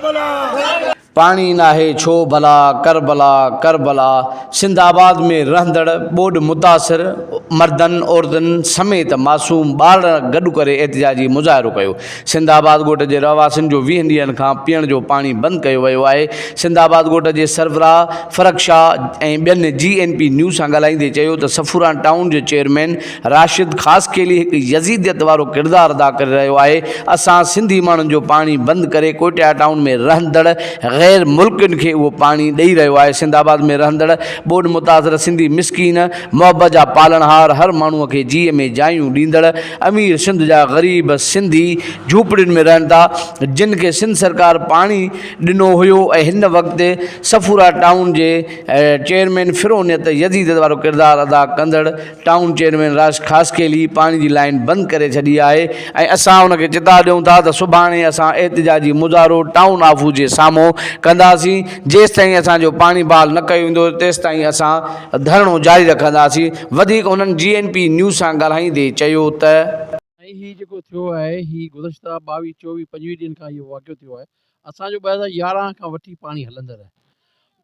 ڀلا. پاڻي ناهي ڇو ڀلا ڪربلا ڪربلا سنڌ آباد ۾ رهندڙ ٻوڏ متاثر مردن عورتن سميت معصوم ٻارڙا گڏ ڪري احتجاجي مظاهرو ڪيو سنڌ آباد ڳوٺ جي رهواسين جو ويهن ڏينهن کان پيئڻ جو پاڻي بند ڪيو ويو آهي سنڌ آباد ڳوٺ جي سربراهه فرخ شاهه ۽ ٻين جي اين پي نيوز سان ڳالهائيندي چيو ته صفوران ٽائون جو چيئرمين راشد خاصخيلي هڪ يزيديت وارو ڪردار ادا ڪري رهيو آهي، اسان سنڌي ماڻهن جو پاڻي بند ڪري ڪوئٽيا ٽائون ۾ رهندڙ غير ملڪين کي اهو پاڻي ڏئي رهيو آهي، سنڌ آباد ۾ رهندڙ ٻوڏ متاثر سنڌي مسڪين محبت جا پالڻهار هر ماڻهو کي جيء ۾ جايون ڏيندڙ امير سنڌ جا غريب سنڌي جهوپڙين ۾ رهن ٿا جن کي سنڌ سرڪار پاڻي ڏنو هيو ۽ هن وقت صفورا ٽائون جي چيئرمين فرعونيت يزيديت وارو ڪردار ادا ڪندڙ ٽائون چيئرمين راش خاصخيلي پاڻي جي لائين بند ڪري ڇڏي آهي ۽ اسان ان کي چتاء ڏيون ٿا ته سڀاڻي اسان احتجاجي مظاهرو ٽائون آفوس جي سامهون ڪنداسين جيستائين اسان جو پاڻي بحال نه ڪيو ويندو تيستائين اسان ڌرڻو جاري رکنداسين وڌيڪ هنن جي اين پي نيوز سان ڳالهائيندي چيو ته. ۽ هي جيڪو ٿيو آهي هي گذشته ٻاويهه چوويهه پنجويهه ڏينهن کان اهو واقعو ٿيو آهي اسان جو 2011 کان وٺي پاڻي هلندڙ آهي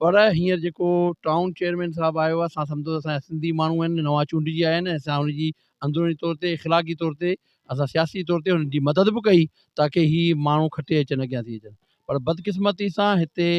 پر هينئر جيڪو ٽائون چيئرمين صاحب آيو آهي اسان سمجهو ته اسان جا سنڌي ماڻهو آهن نوان چونڊجي آيا آهن ۽ اسان ان جي اندروني طور تي اخلاقي طور تي اسان سياسي طور تي هن جي مدد به ڪئي تاڪه هي ماڻهو کٽي اچن اڳيان ٿي اچن پر بدقسمتي سان هتي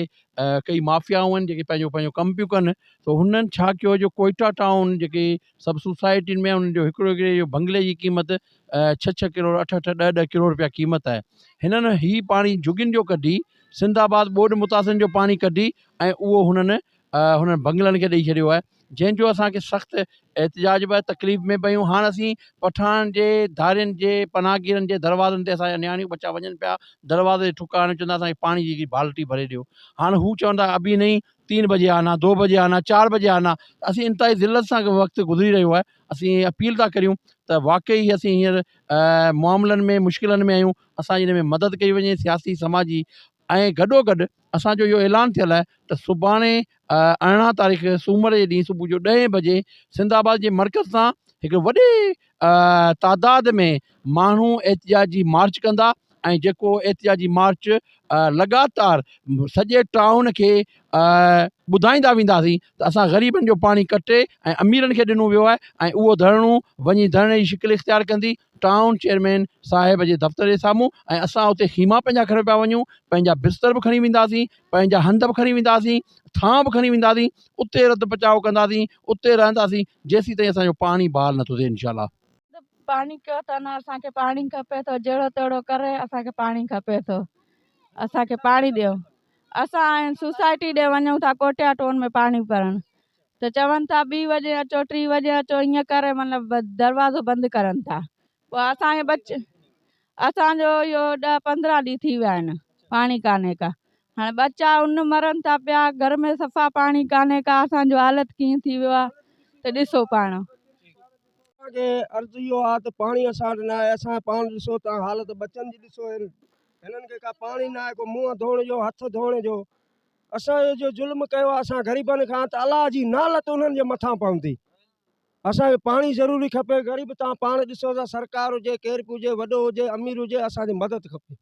ڪئي مافيائون آهن جيڪي پنهنجو پنهنجو ڪم پيون ڪن ته هنن ڇا ڪيو جو ڪوئيٽا ٽائون جيڪي سڀ سوسائٽين ۾ انهن جو هڪڙو هڪڙي جو بنگلي جي قيمت ڇهه ڇهه ڪروڙ اٺ اٺ ڏهه ڏهه ڪروڙ روپيا قيمت آهي هنن هي پاڻي جهڳين جو ڪڍي سنڌ آباد ٻوڏ متاثرن جو پاڻي ڪڍي ۽ اهو هنن هنن بنگلن کي ڏئي ڇڏيو آهي جنهن جو اسان کي سخت احتجاج به آهي تڪليف ۾ به آهيون هاڻ اسين پٺاڻن جي ڌارين جي پناهگيرن جي دروازن تي اسان جا نياڻيون ٻچا وڃن پيا دروازي تي ٺڪا هڻي چوندا اسان کي پاڻي جي هڪڙي بالٽي ڀري ڏيو هاڻ هو چون ٿا ابي نهين تين بجي آنا دو بجي آنا چار بجي آنا اسين انتهائي ذلت سان وقت گذري رهيو آهي اسين اپيل ٿا ڪريون ته واقعي اسين هينئر معاملن ۾ مشڪلن ۾ آهيون اسان جي ان ۾ مدد ڪئي وڃي سياسي سماجي ۽ گڏو گڏ اسان جو اهو اعلان ٿيل آهي ته سڀاڻي 18 تاريخ سومر جي ڏينهن صبح جو ڏهين بجي سنڌ آباد جي مرڪز تان هڪ وڏي تعداد ۾ ماڻهو احتجاجي مارچ ڪندا ۽ جيڪو احتجاجي مارچ لڳاتار سڄي ٽائون کي ٻڌائيندا وينداسين ته اسان غريبن جو پاڻي ڪٽي ۽ اميرن کي ڏنو ويو آهي ۽ اهو ڌرڻو وڃي ڌرڻي جي شڪل اختيار ڪندي ٽائون چيئرمين صاحب جي دفتر جي سامهون ۽ اسان اتي خيما پنهنجا کڻي پيا وڃون پنهنجا بستر به کڻي وينداسين پنهنجا هنڌ به کڻي وينداسين ٿانء به کڻي وينداسين اتي رڌ پچاء ڪنداسين اتي رهنداسين جيسيتائين اسان جو پاڻي بحال نٿو ٿئي انشاء الله. پاڻي ڪيو ته نه اسان کي پاڻي کپي ٿو جهڙو تهڙو ڪري اسان کي پاڻي کپي ٿو اسان کي پاڻي ڏيو اسان سوسائٽي ڏي وڃون ٿا ڪوٽيا ٽون ۾ پاڻي ڀرڻ ته چون ٿا ٻي وڄي اچو ٽي وڄي اچو ائين ڪري مطلب دروازو بند ڪرن ٿا پوء اسان کي بچ اسان جو اهو ڏهه 15 ڏينهن ٿي ويا آهن پاڻي ڪانهي ڪا هاڻي ٻچا ان مرن ٿا پيا گهر ۾ صفا پاڻي ڪانهي ڪا اسان جو حالت ڪيئن ٿي ويو آهي ته ڏسو پاڻ. اسان کي عرض اهو آهي ته پاڻي اسان وٽ ناهي اسان پاڻ ڏسو تان حالت ٻچن جي ڏسو هنن کي ڪا پاڻي ناهي ڪو منهن ڌوئڻ جو هٿ ڌوئڻ جو اسان جو جو ظلم ڪيو آهي اسان غريبن کان ته الله جي نالت انهن جي مٿان پوندي اسان کي پاڻي ضروري کپي غريب تان پاڻ ڏسو ته سرڪار هجي ڪير به هجي وڏو هجي امير هجي اسان جي مدد کپي.